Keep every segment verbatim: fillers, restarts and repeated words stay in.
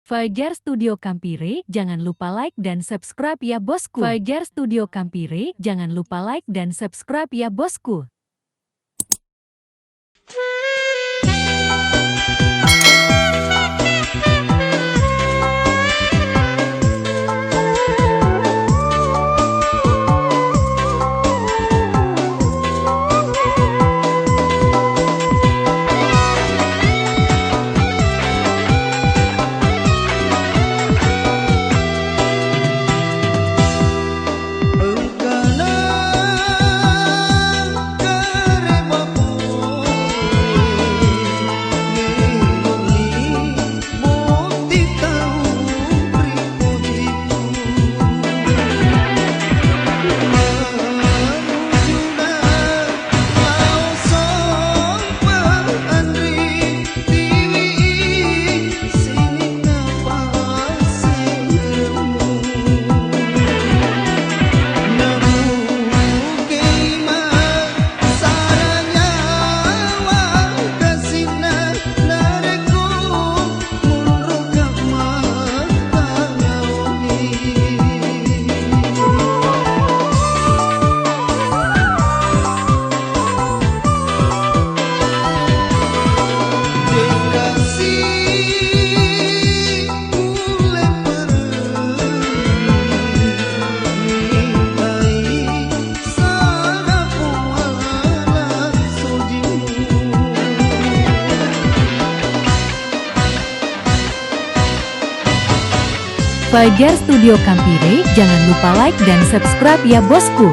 Fajar Studio Kampire, jangan lupa like dan subscribe ya, bosku. Fajar Studio Kampire, jangan lupa like dan subscribe ya, bosku. Fajar Studio Kampire, jangan lupa like dan subscribe ya, bosku.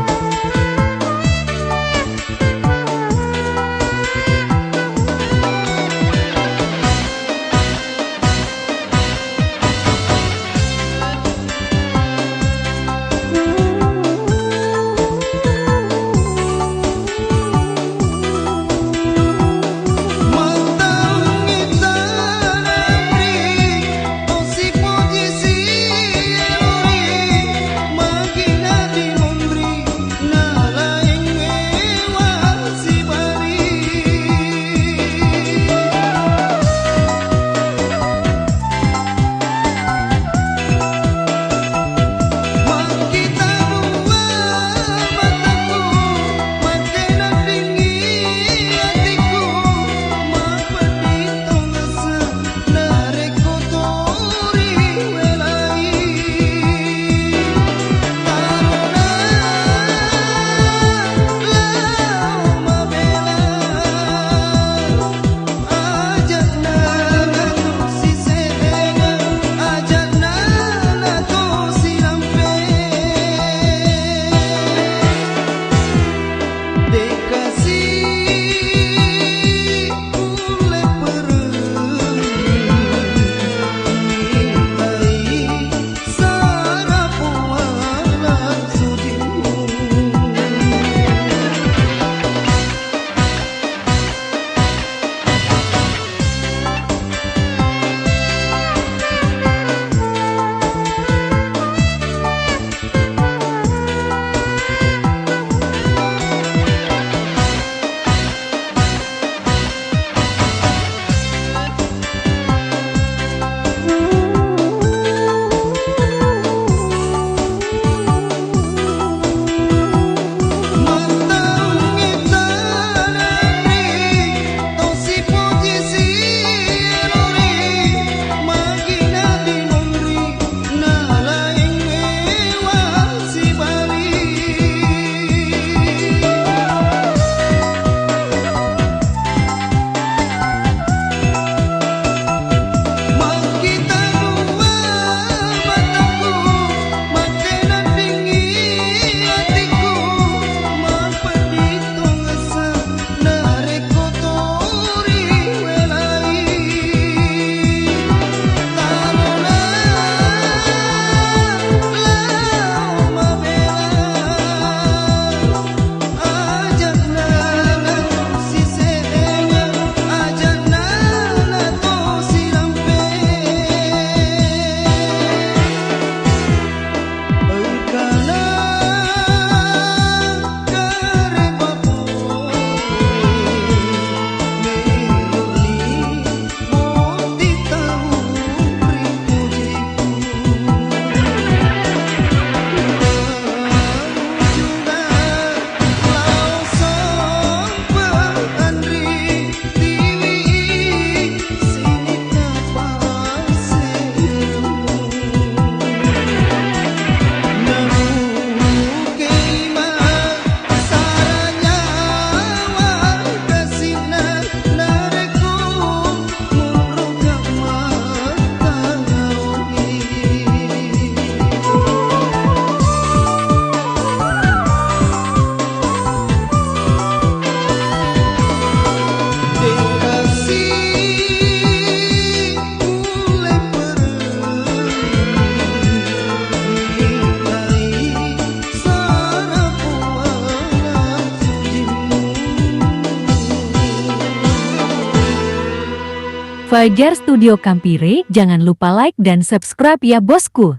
Fajar Studio Kampire, jangan lupa like dan subscribe ya bosku.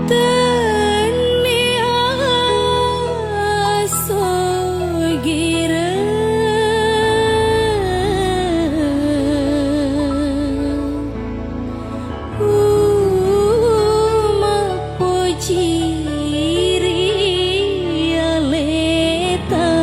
Tennia sogira umappoji ri aleta.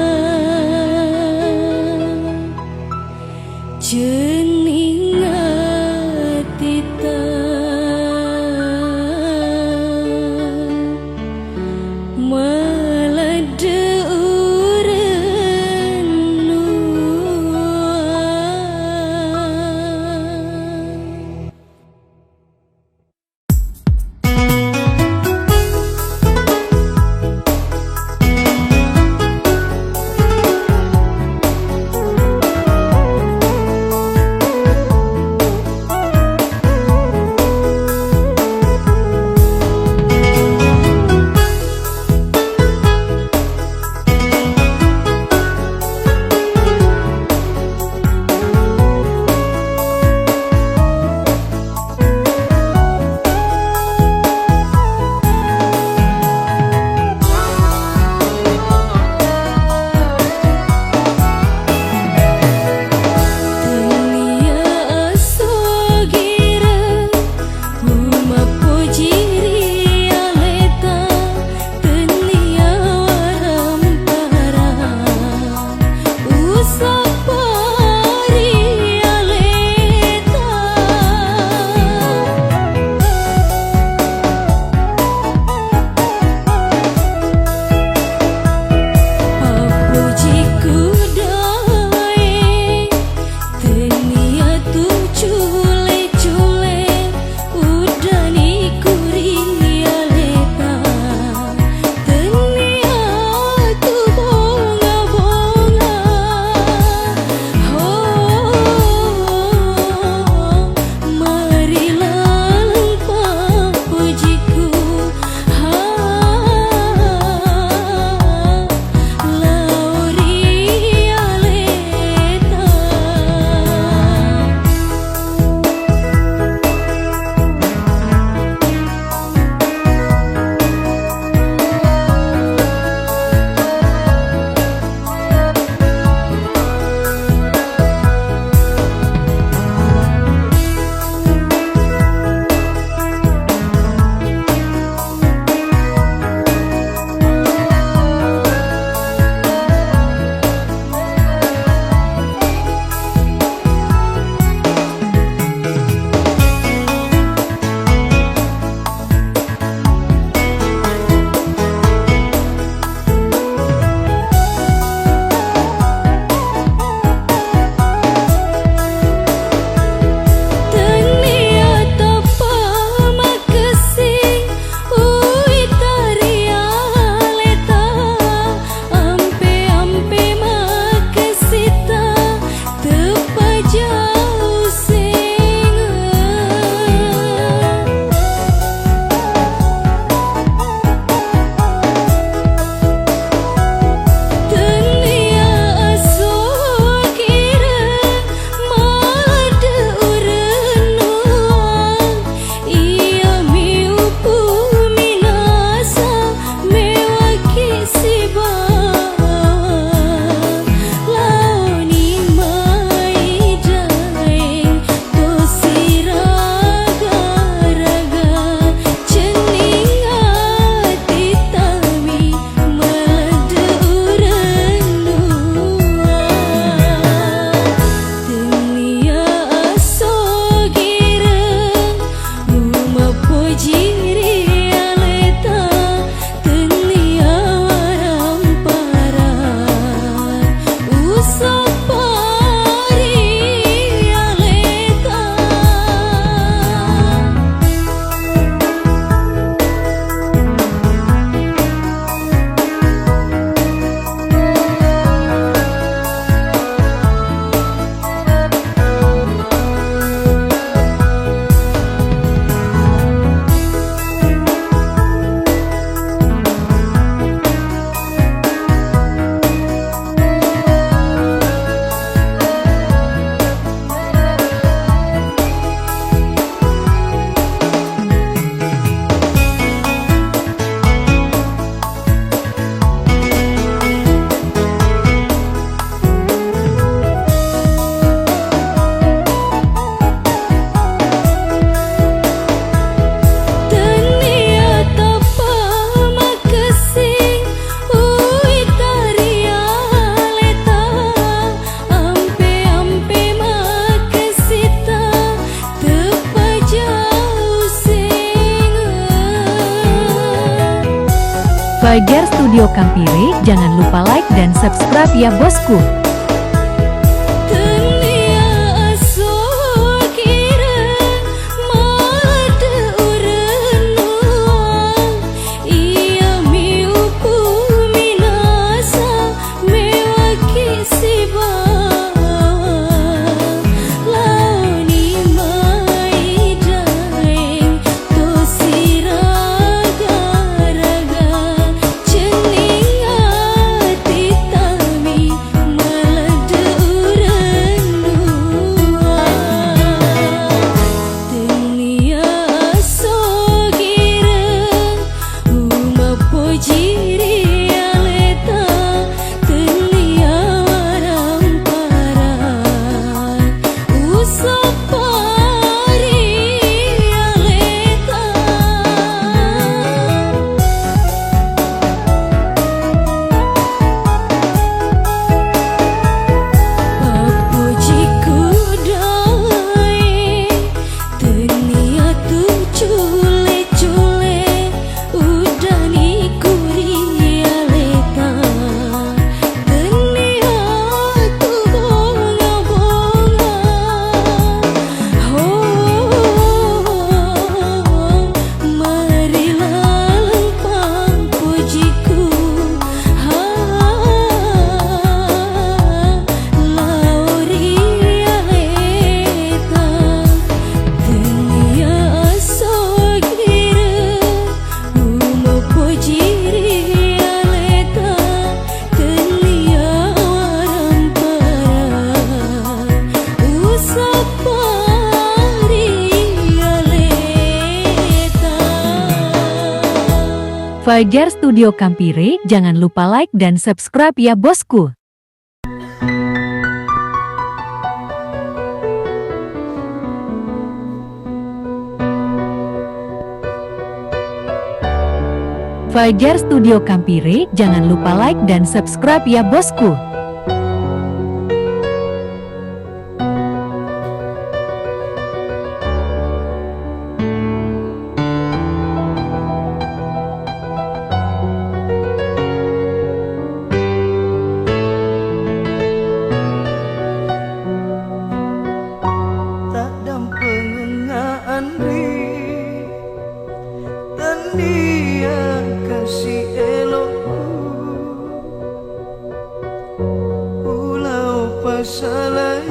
Fajar Studio Kampire, jangan lupa like dan subscribe ya bosku. Tennia asogireng, made urennuang, iyami uppu minasa, mewaki sibawa, laoni mai daeng to siraga-raga, cenning atittami maladde urennuang. Tennia asogireng, umappoji ri aleta, tennia warampara, usappa ri aleta. Pappoji kudae, tennia tu cule-cule, uddani ku ri aleta, tennia tu bonga-bonga. Ho, mari laleng pampojiku, ha, lao ri aleta, tennia asogireng, umappoji ri aleta, tennia warampara, usappa ri aleta. Fajar Studio Kampire, jangan lupa like dan subscribe ya bosku. Fajar Studio Kampire, jangan lupa like dan subscribe ya bosku. Taddampengengnga anri, tennia kasi elokku. Ulao pasalai,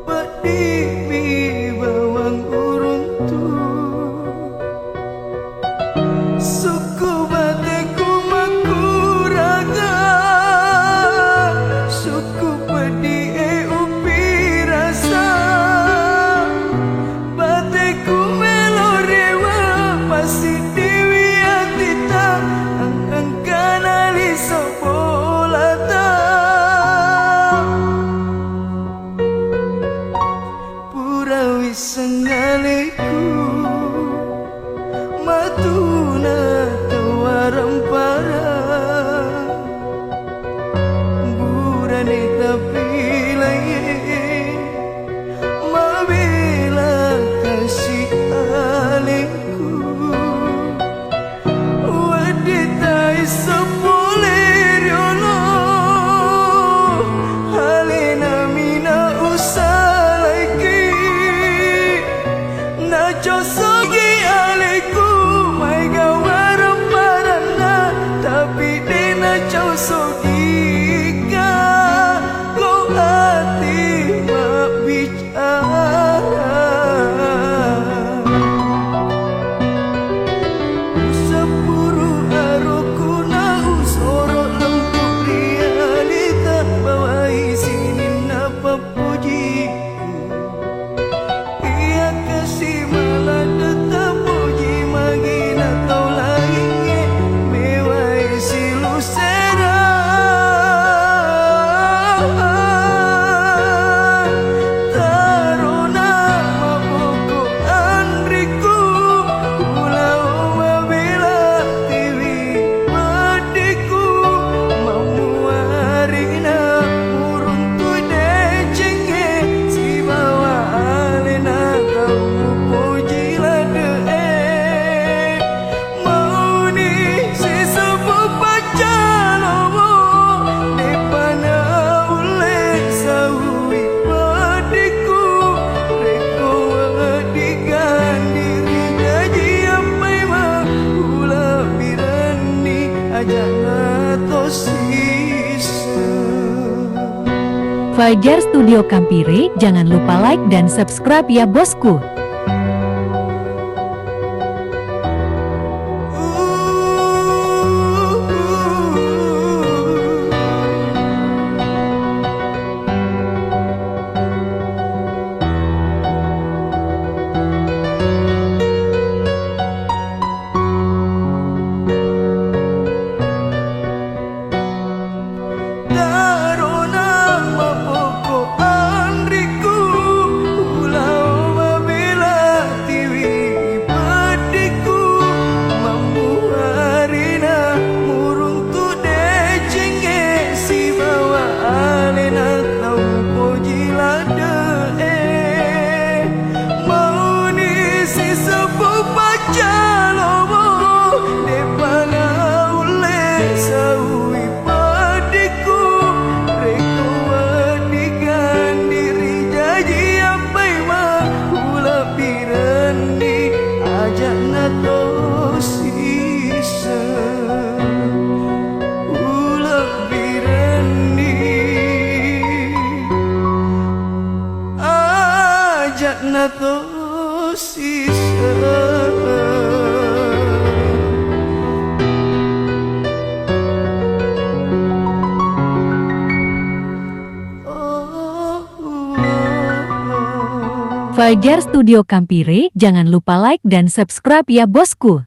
peddi'mi bawang uruntu. Sukku bateku makkuraga, sukku peddi'e upirasa. Bateku melo rewe, passiddiwi atitta, ang-, engkana liso bolata. Fajar Studio Kampire, jangan lupa like dan subscribe ya bosku. Tarona mapokko anriku, ulao mabela tiwi peddiku, mammuarina muruntu decengnge sibawa alena tau poji ladde'e. Mauni siseppu paccalomo, de'pa naulle saui peddiku, rekko wedding kandiri jaji ampai ma ulebbirenni, aja'na to siseng ulebbirenni, aja'na to siseng. Fajar Studio Kampire, jangan lupa like dan subscribe ya bosku.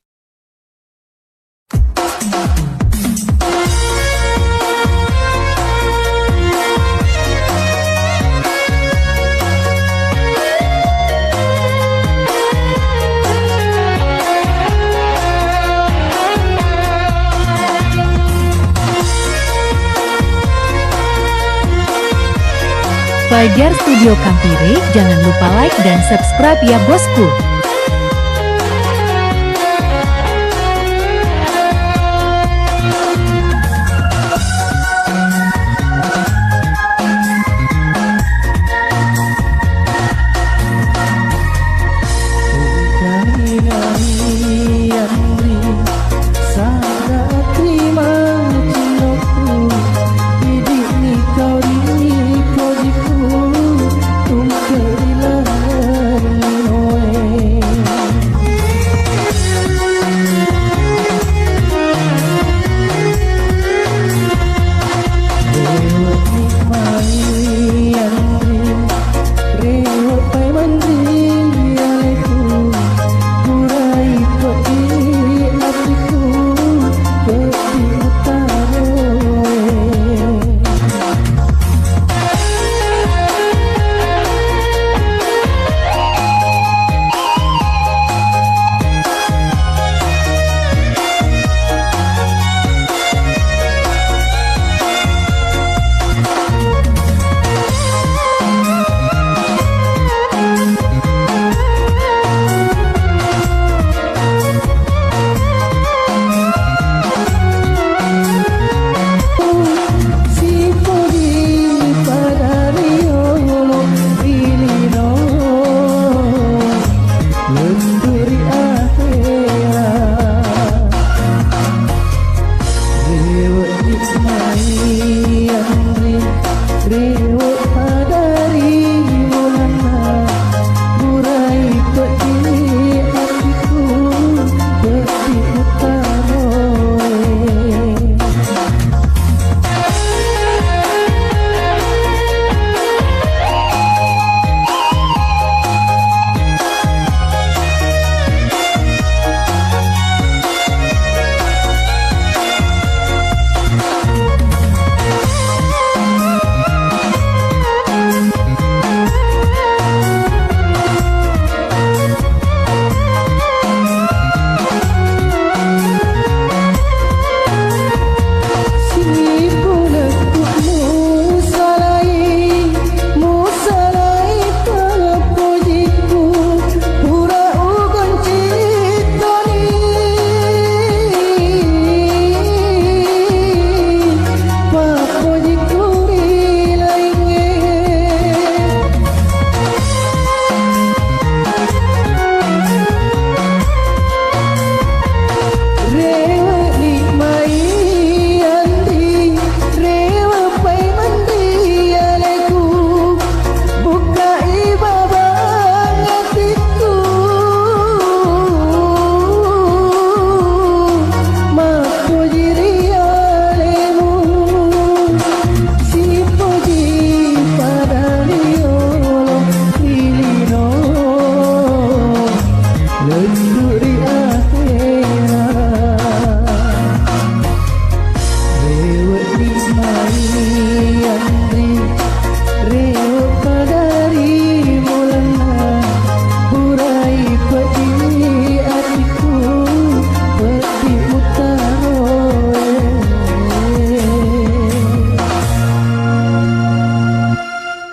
Fajar Studio Kampire, jangan lupa like dan subscribe ya bosku.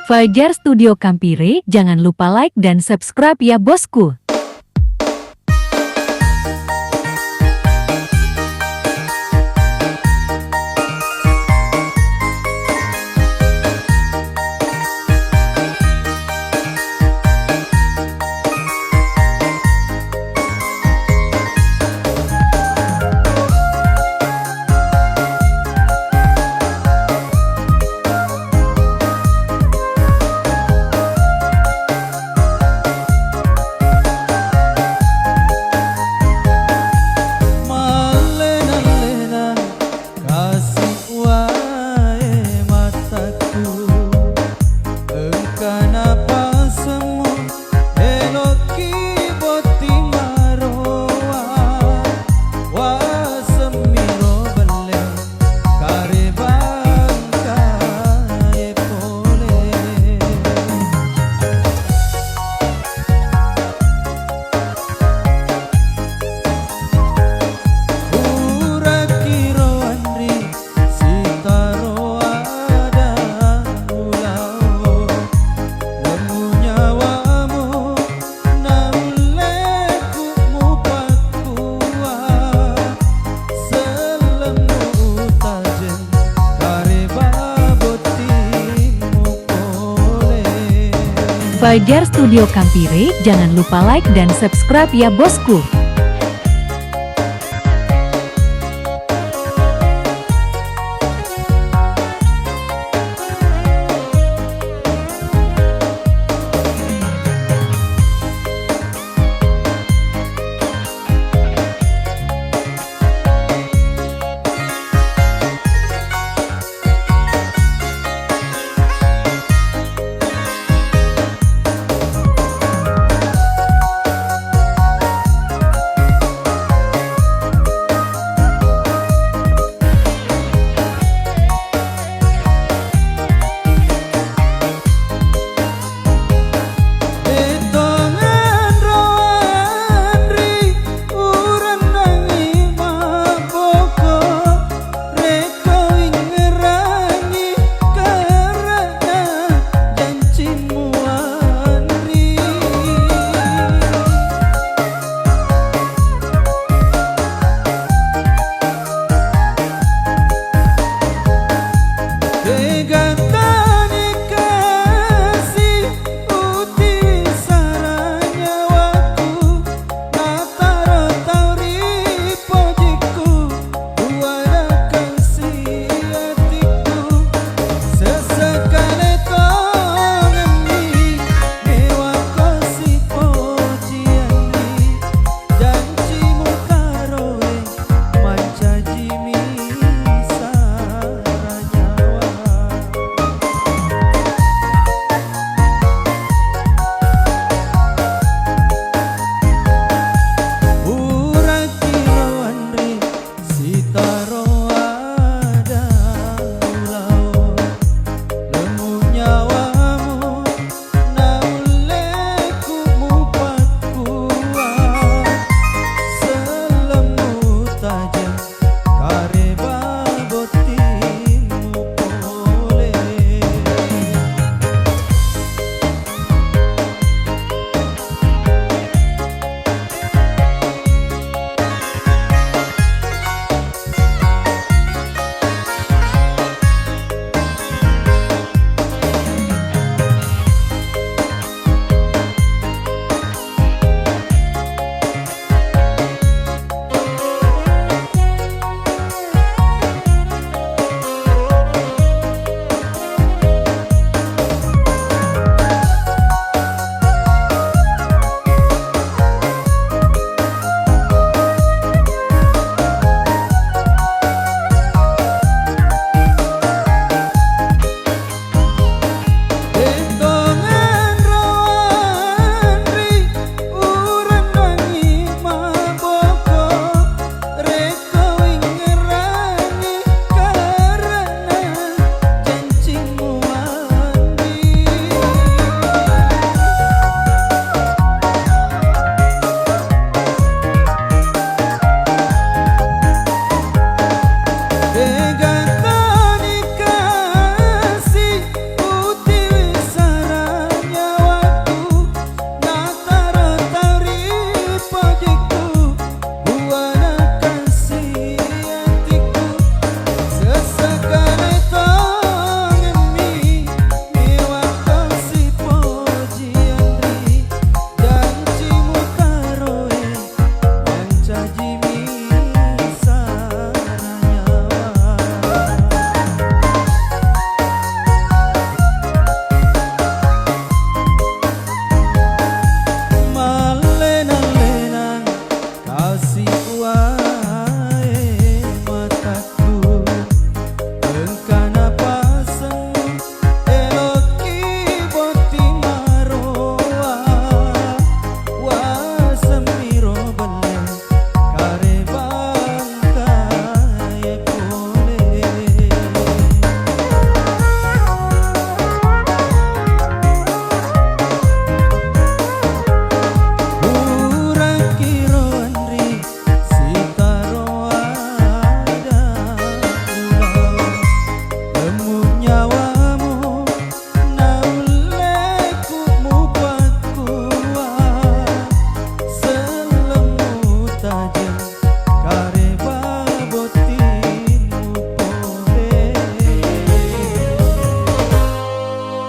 Fajar Studio Kampire, jangan lupa like dan subscribe ya bosku. Mallena-lena kasi wae matakku, engka napasemmu, eloki botting maroa, wasemmi ro belle, karebangkae pole. Urakiro anri sitaro ada ulao, lemmu nyawamu naulleku mupakkua, sellemmu utajeng kareba bottingmu pole. Fajar Studio Kampire, jangan lupa like dan subscribe ya bosku.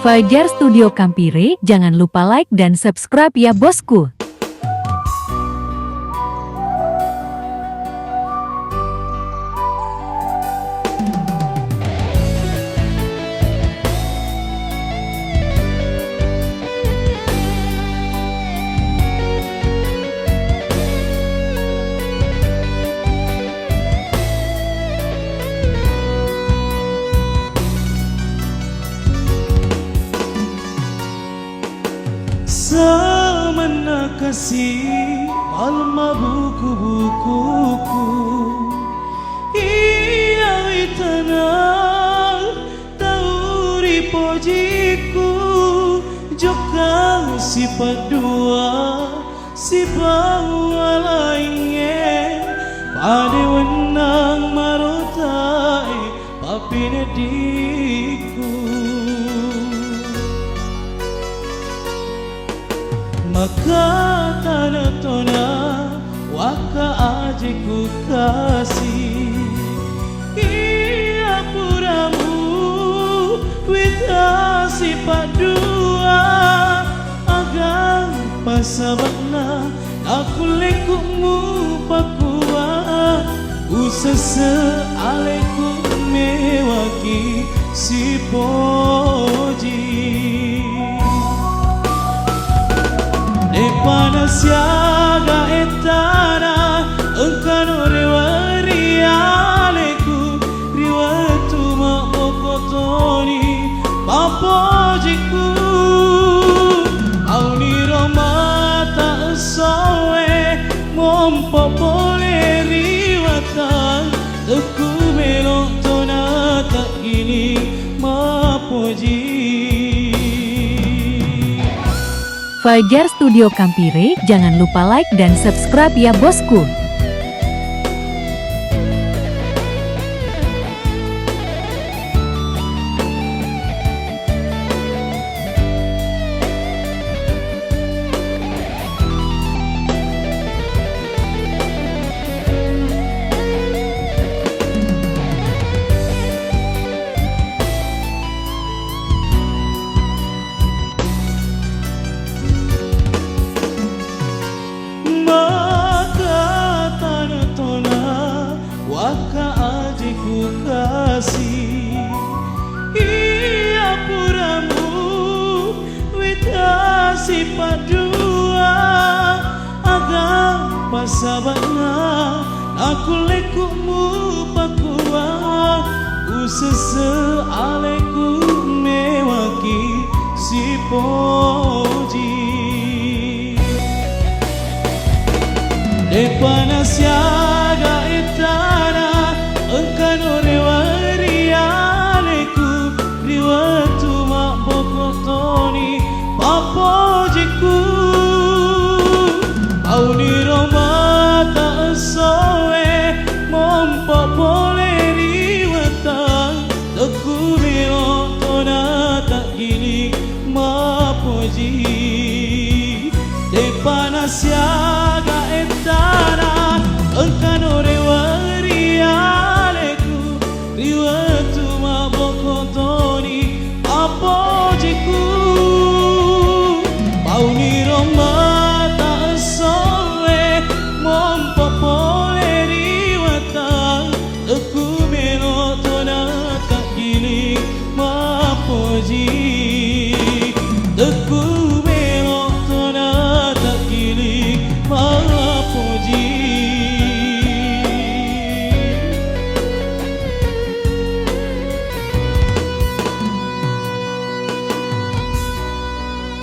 Fajar Studio Kampire, jangan lupa like dan subscribe ya bosku. Samanna kasi malma buku-bukuku, iya witana tau ripojiku, jokka sipaddua sibawa laingnge, pada wennang marotae papineddiku. Maka tana tona waka ajiku kasi, iya puramu wita sipaddua, aga pasaba'na nakullekumu pakua, usesse aleku mewaki sipoji. De'pa nasiaga ettana engkano reweri aleku, ri wettu mabboko toni mappojiku. Auniro mata essoe mompo pole ri wattang, tekku melo tona takkini mappoji. Fajar Studio Kampire, jangan lupa like dan subscribe ya bosku. Maka tana tona waka ajiku kasi, iya puramu wita sipaddua, aga pasaba'na nakullekumu pakua, usesse aleku mewaki sipoji. De'pa nasiaga ettana engkano reweri aleku, ri wettu mabboko toni pappojiku. Auniro mata essoe mompo pole ri wattang, tekku melo tona takkini mappoji. De'pa nasiaga ettana engkano reweri aleku, ri wettu mabboko toni mappojiku. Pauniro mata essoe mompo pole ri wattang, tekku melo tona takkini mappoji. Tekku melo tona takkini mappoji.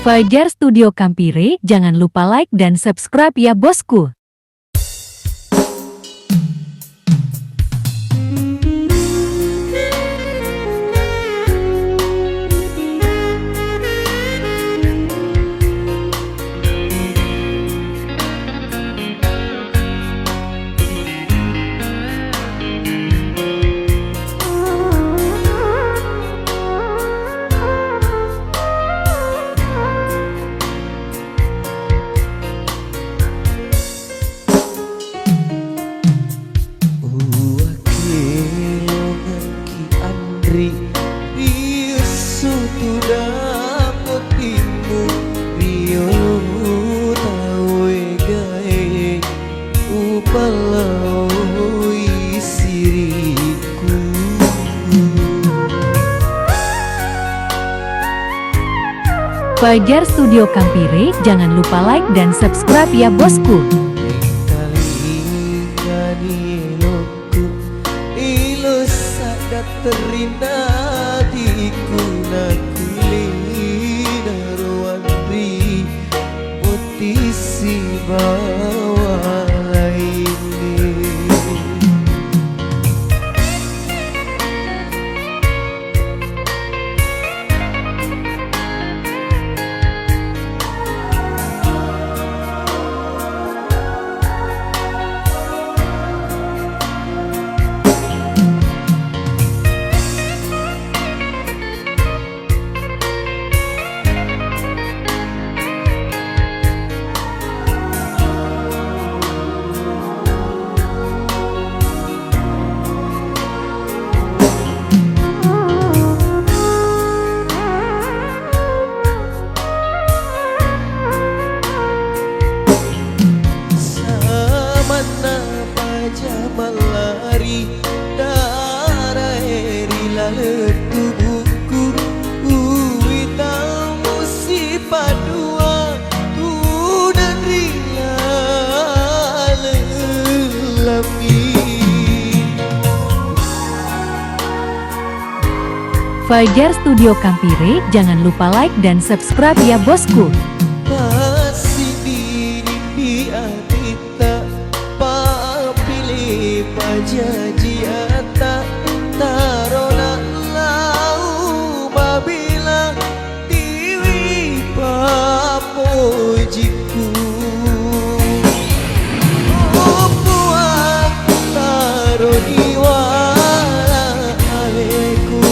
Fajar Studio Kampire, jangan lupa like dan subscribe ya bosku. Uwakkelongengki anri, ri esso tudang. Fajar Studio Kampire, jangan lupa like dan subscribe ya bosku. Engkalingani elokku, ilo sadda terinna atiku, nakullei naroanri botting sibawa laingnge. Samanna paja mallari, darae ri laleng tubukku, uwita musipaddua tunang ri laleng lami. Fajar Studio Kampire, jangan lupa like dan subscribe ya bosku. Passiddi-diddi atitta, pappile pajajiatta, tarona lao mabela tiwi pappojikku. Oh Puang, taroni wala aleku.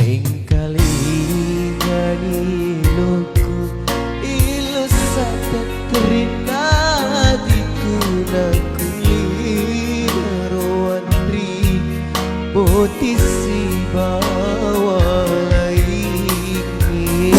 Engkalingani elokku, ilo sadda terinna atiku, nakullei naroanri botting sibawa laingnge.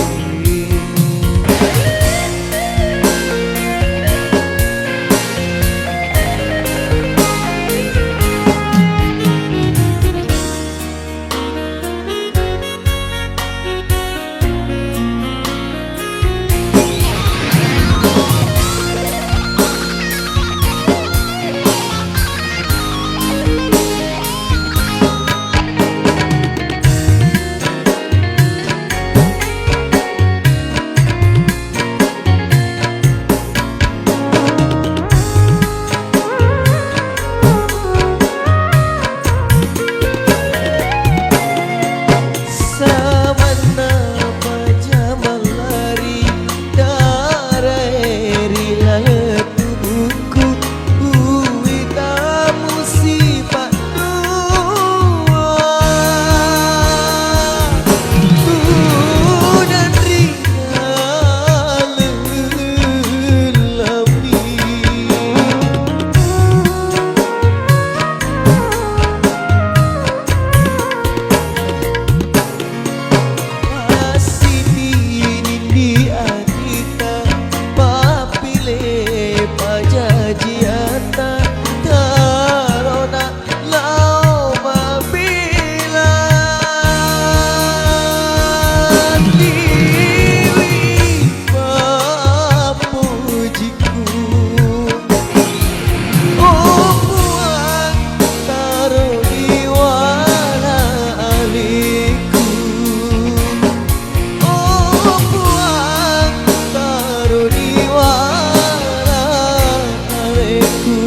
Samanna paja mallari, darae ri laleng tubukku, uwita musipaddua tunang ri laleng lami. Passiddi-diddi atitta, pappile pajajiatta, tarona lao mabela tiwi pappojikku. Oh Puang, taroni wala aleku. Oh Puang, taroni wala aleku.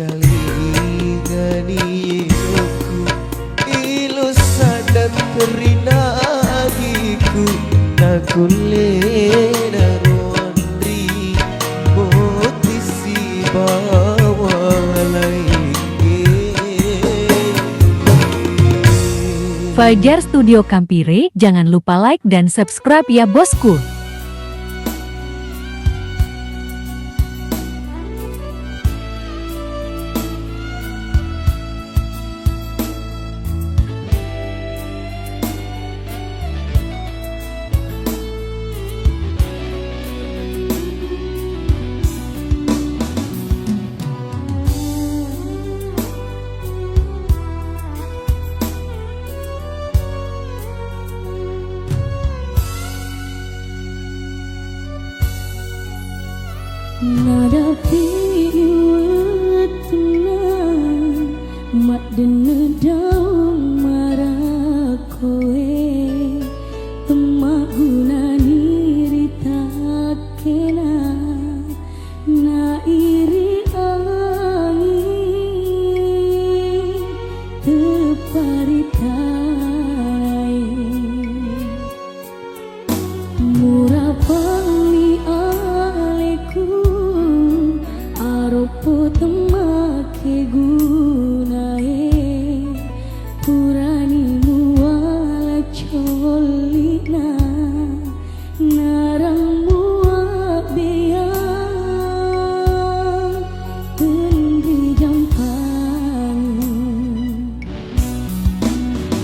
Engkalingani elokku, ilo sadda terinna atiku, nakullei naroanri botting sibawa laingnge. Fajar Studio Kampire, jangan lupa like dan subscribe ya bosku. Nadapi wettunna maddenne daung marakkoe, temmagunani ritakkena, nairi anging teppa ri tanae. Murapanni aleku, aroppo temmakegunae, purani muala colli'na, narang muabbeang tenri jampangi.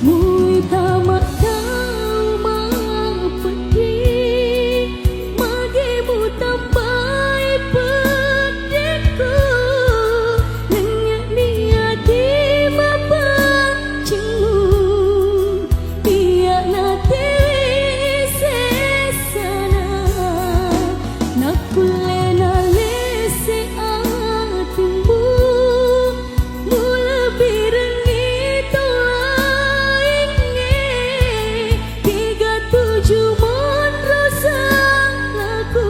Muita mattau mapeddi, magi mutambai peddikku, nenniani ati mapaccingmu, iya natewe sessana, nakkulle nalese atimmu. Mulebbirengngi to laingnge, kega tuju monro salaku,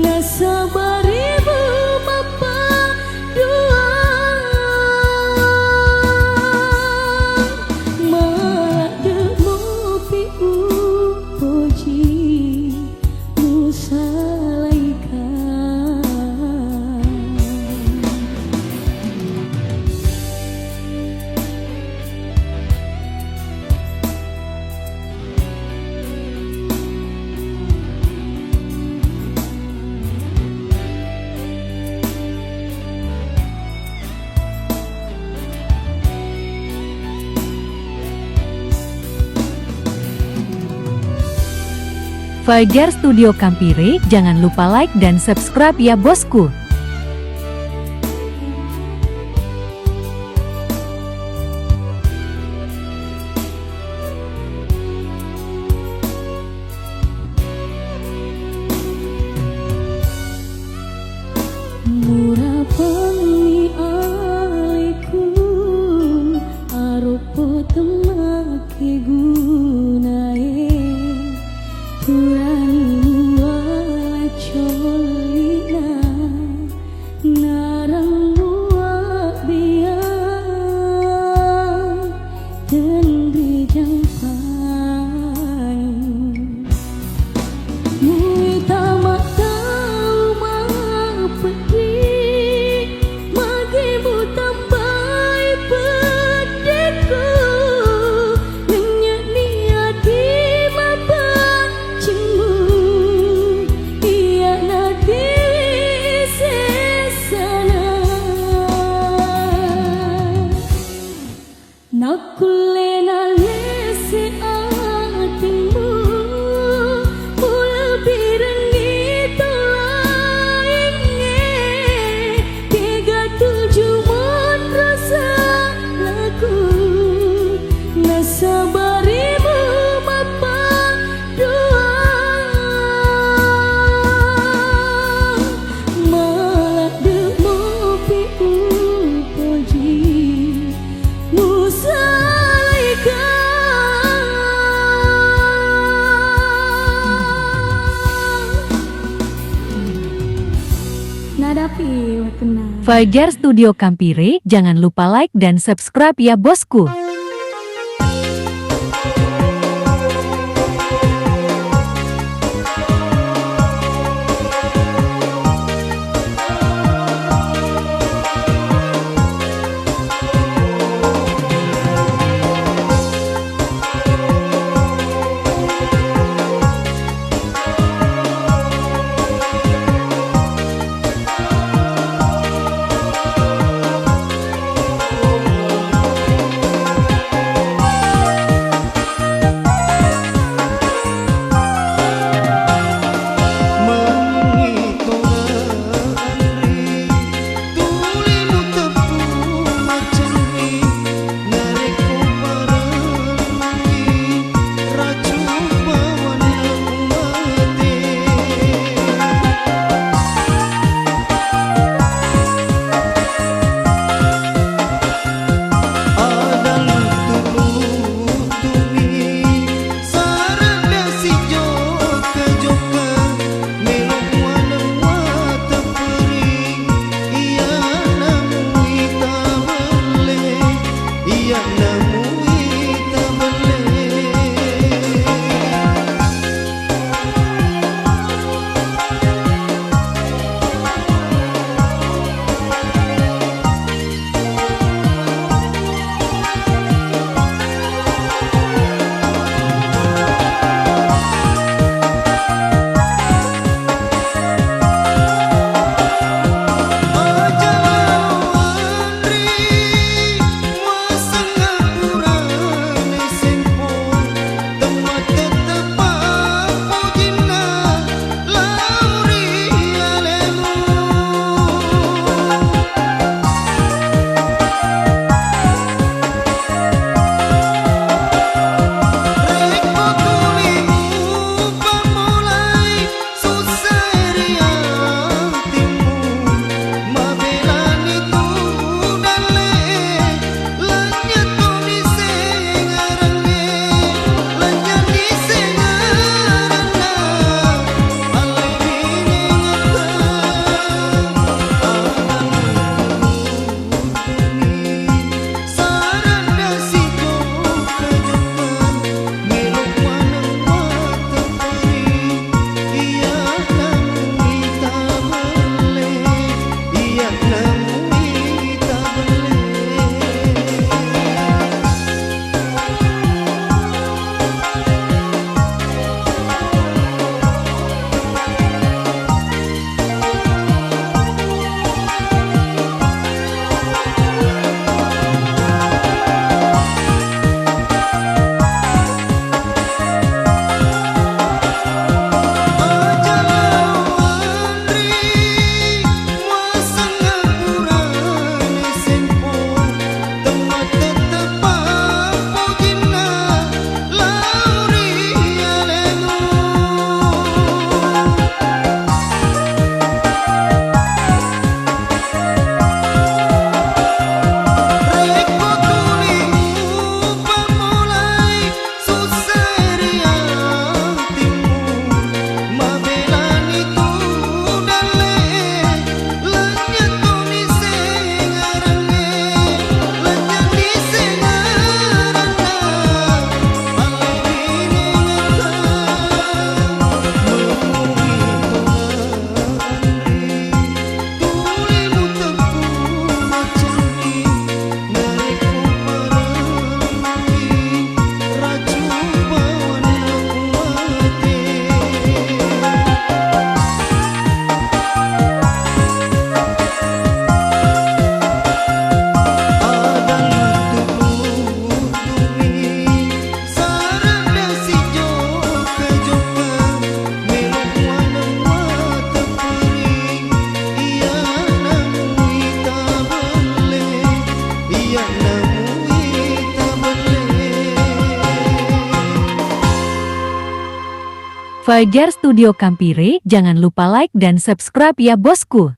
nasabarimu mappaduang, maladde mopi upoji. Musalaika. Fajar Studio Kampire, jangan lupa like dan subscribe ya, bosku. Murapanni aleku, aroppo temmakke gunae, purani muala colli'na, narang muabbeang tenri jampangi. Muita mattau mapeddi, magi mutambai peddikku, nenniani ati mapaccingmu, iya natewe sessana. Nakkulle nalese atimmu, mulebbirengngi to laingnge, kega tuju monro salaku, nasabarimu mappaduang, maladde mopi upoji. Musalaika. Nadapi wettunna. Fajar Studio Kampire, jangan lupa like dan subscribe ya, bosku. Fajar Studio Kampire, jangan lupa like dan subscribe ya bosku.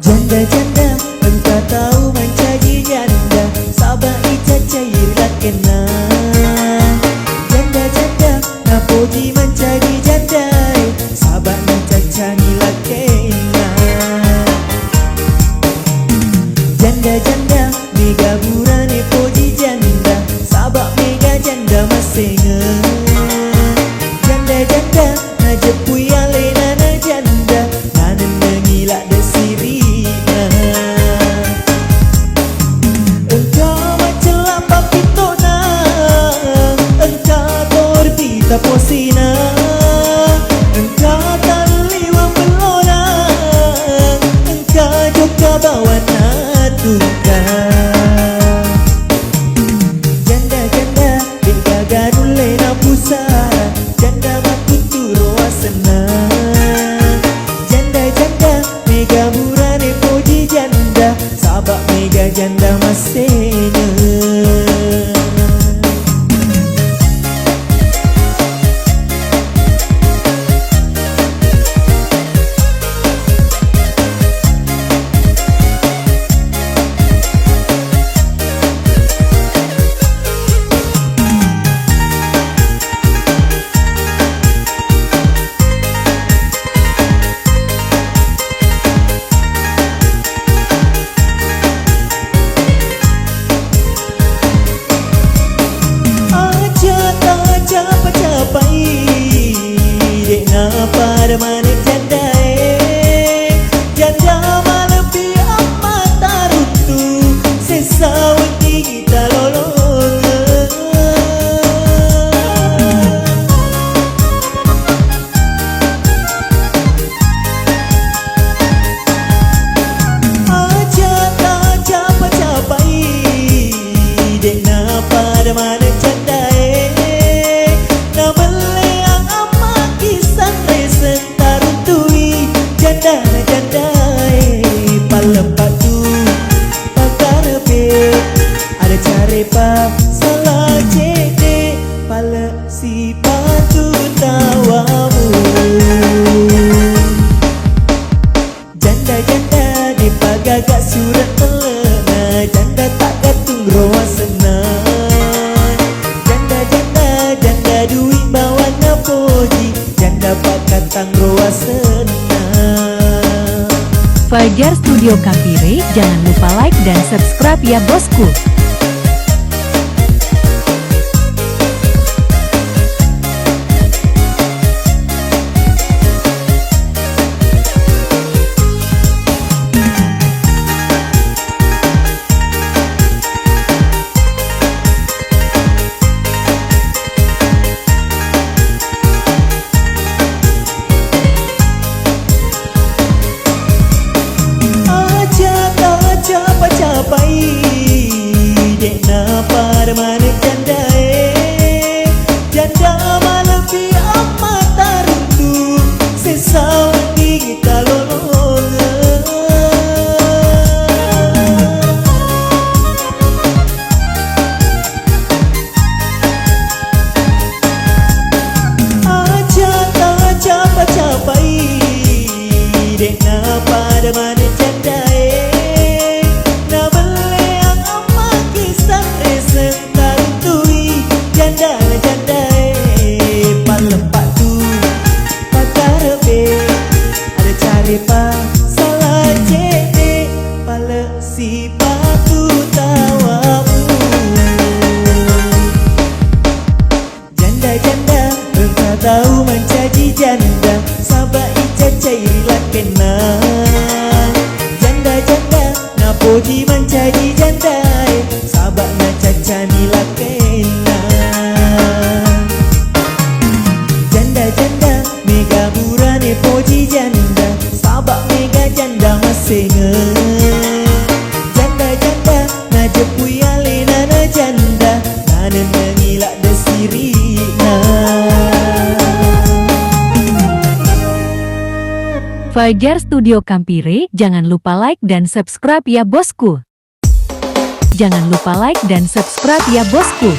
Janda-janda, engka tau mancaji janda, saba' icaccai ri lakkenna. Janda-janda, napoji mancaji jandae, saba' nacaccani lakkenna. Janda-janda, mega burane poji janda, saba' mega janda massengeng. Janda-janda, najeppui alena na janda, nanennengi ladde' siri'na. Engka maccella pappitto'na, engka torti taposina, engka talliweng bellona, engka jokka bawanna tungka. Janda-janda, de'gaga nulle napusara, janda makkutturo asenna. Janda-janda, mega burane poji janda, saba' mega janda massengeng. Aja tacapa-capai, de'na pada maneng jandae. Janda malebbi ammata runtu, sessa weddingngi talolongeng. Aja tacapa-capai, de'na pada maneng jandae. Namelleang amma' kissanre seng taruntui janda-jandae. Palleppatu pakkarebe, ada carepa sala cedde, pale sipatu tawamu. Janda-janda, de'pa gaga sure' telle'na, janda taggattung ro asenna. Janda-janda, janda dui' bawanna poji, janda pakkattang ro asenna. Fajar Studio Kampire, jangan lupa like dan subscribe ya bosku. Aja tacapa-capai, de'na pada maneng jandae. Janda malebbi ammata runtu, sessa weddingngi talolongeng. Aja tacapa-capai, de'na pada maneng jandae. Namelleang amma' kissanre seng taruntui janda-jandae. Palleppatu pakkarebe, ada carepa sala cedde, pale sipatu tawamu. Janda-janda, engka tau mancaji janda, saba' icaccai ri lakkenna. Janda-janda, napoji mancaji jandae, saba' nacaccani lakkenna. Janda-janda, mega burane poji janda, saba' mega janda massengeng. Janda-janda, najeppui alena na janda, nanennengi ladde' siri Fajar Studio Kampire, jangan lupa like dan subscribe ya bosku. Jangan lupa like dan subscribe ya bosku.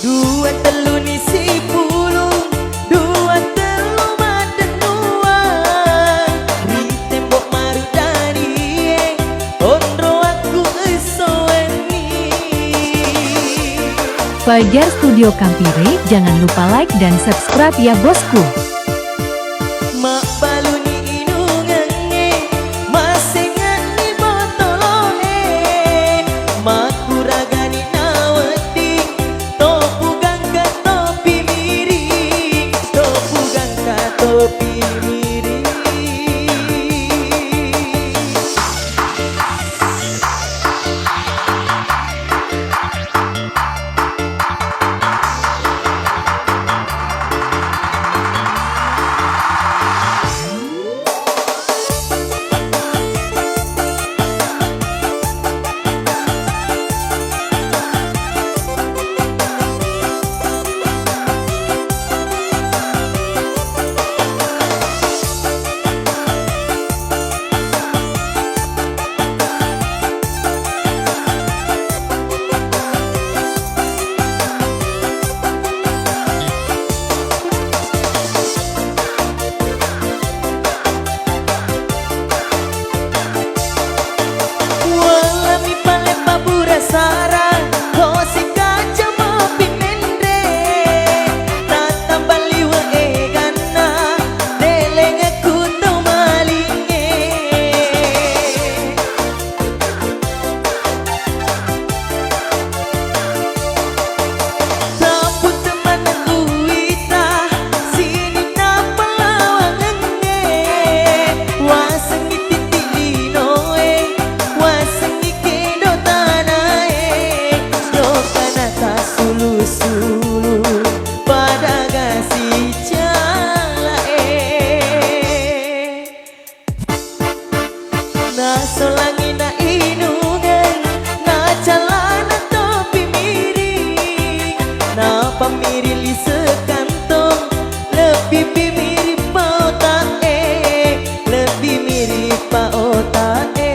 Dua telluni sipulung, dua tellu maddennuang, ri tembok maruddanie, onroakku esso wenni. Fajar Studio Kampire, jangan lupa like dan subscribe ya bosku. Mabbaluni inungengnge, masengenni botoloe, makkuragani nawedding, topu gangka topi miring, topu gangka topi miring. Walami pale pabura sara, ko sikaca mapi menre, tattamba liwe eganna, delengekku to malinge. Tappu temmaneng uwita, sininna pallawangengnge, wasengngi titti linoe, wasengngi kedo tanae, jokana tassulu-sulu, pada gasi calae. Nasolangi na inungeng, na calana topi miring, na pammiring lise kantong, lebbi pi miring pa otak e, lebbi miring pa otak e.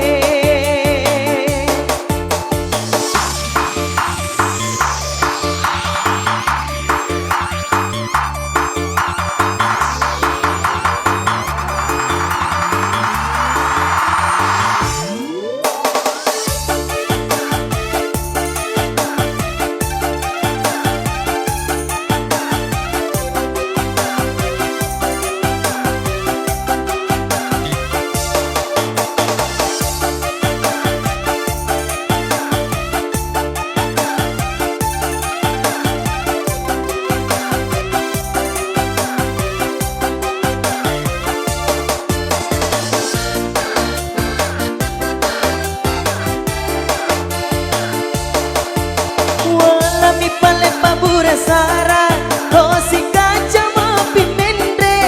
Walami pale pabura sara, ko sikaca mapi menre,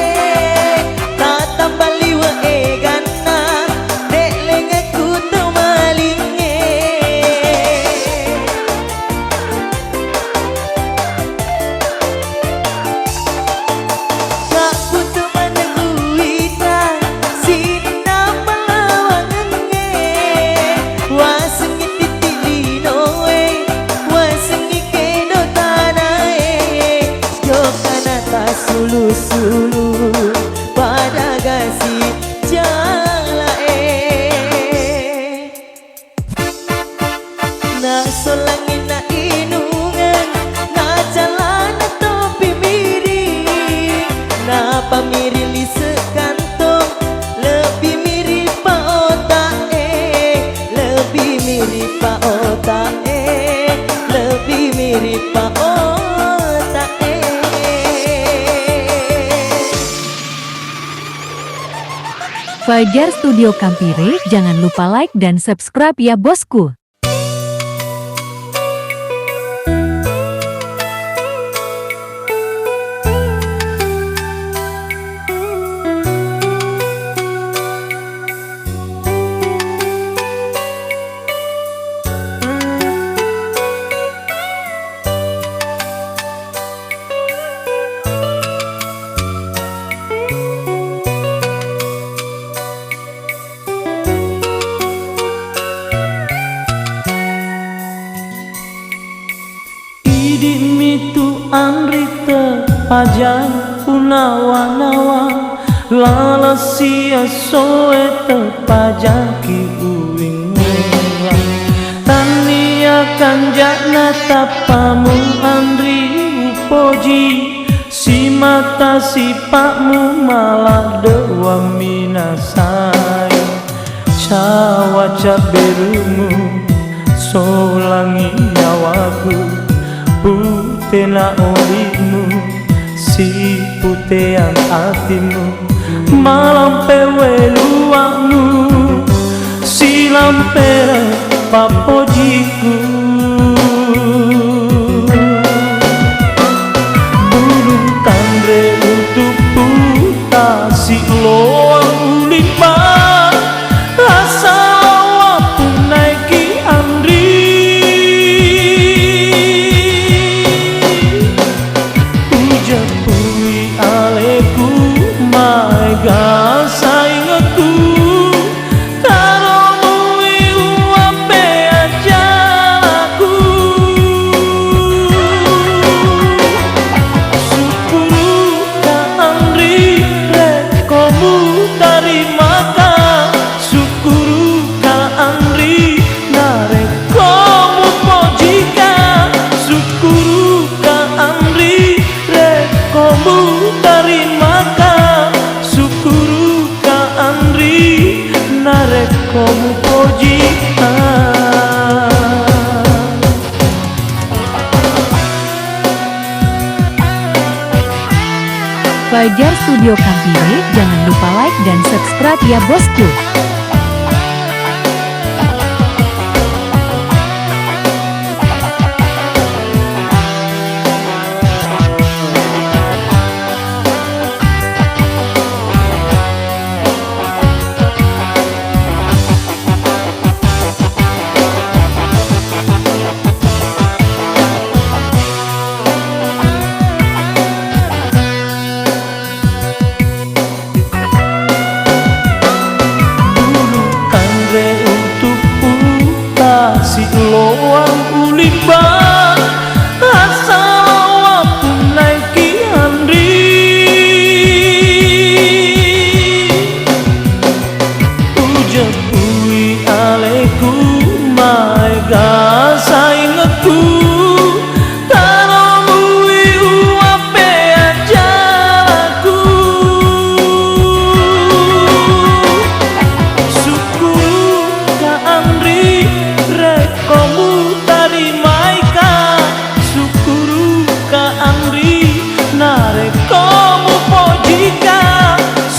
tattamba liwe eganna, delengekku to malinge. Kapputu maneng uwita, sininna pallawangengnge, wasengngi titti linoe, wasengngi kedo tanae, jokana tassulu-sulu, pada gasi calae. Nasolangi na inungeng, na calana topi miring, na pammiring lise kantong, Fajar Studio Kampire, jangan lupa like dan subscribe ya bosku. Idi'mi tu anri tepajang unawa-nawa, laleng siesso e tepajangki uwingngerang. Tannia kanja'na tappamu anri upoji, simata sipa'mu maladde wamminasai. Cawa cabberumu solangi nyawaku, putena olimu siputeang atimu, malampe weluwa'mu silampere pappojiku. Bulung tanre utuppu tasi loang ulimba, rasa lawa punnaiki anri. Ujeppui aleku maega saingekku, taromui uwappe ajalaku. Sukkuruka anri rekko mutarimaka, sukkuruka anri narekko mupojika, sukkuruka anri rekko mutarimaka, sukkuruka anri narekko mupojika. Fajar Studio Kampire, jangan lupa like dan subscribe ya bosku. Bulu tanre utuppu tasi loang ulimba, rasa lawa punnaiki anri. Ujeppui aleku maega saingekku, taromui uwappe ajalaku. Sukkuruka anri rekko mutarimaika, sukkuruka anri narekko mupojika,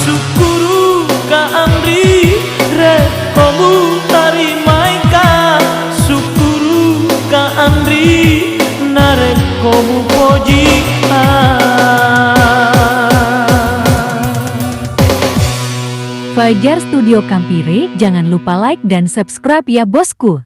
sukkuruka anri rekko mutarimaika, sukkuruka anri narekko mupojika. Fajar Studio Kampire, jangan lupa like dan subscribe ya bosku.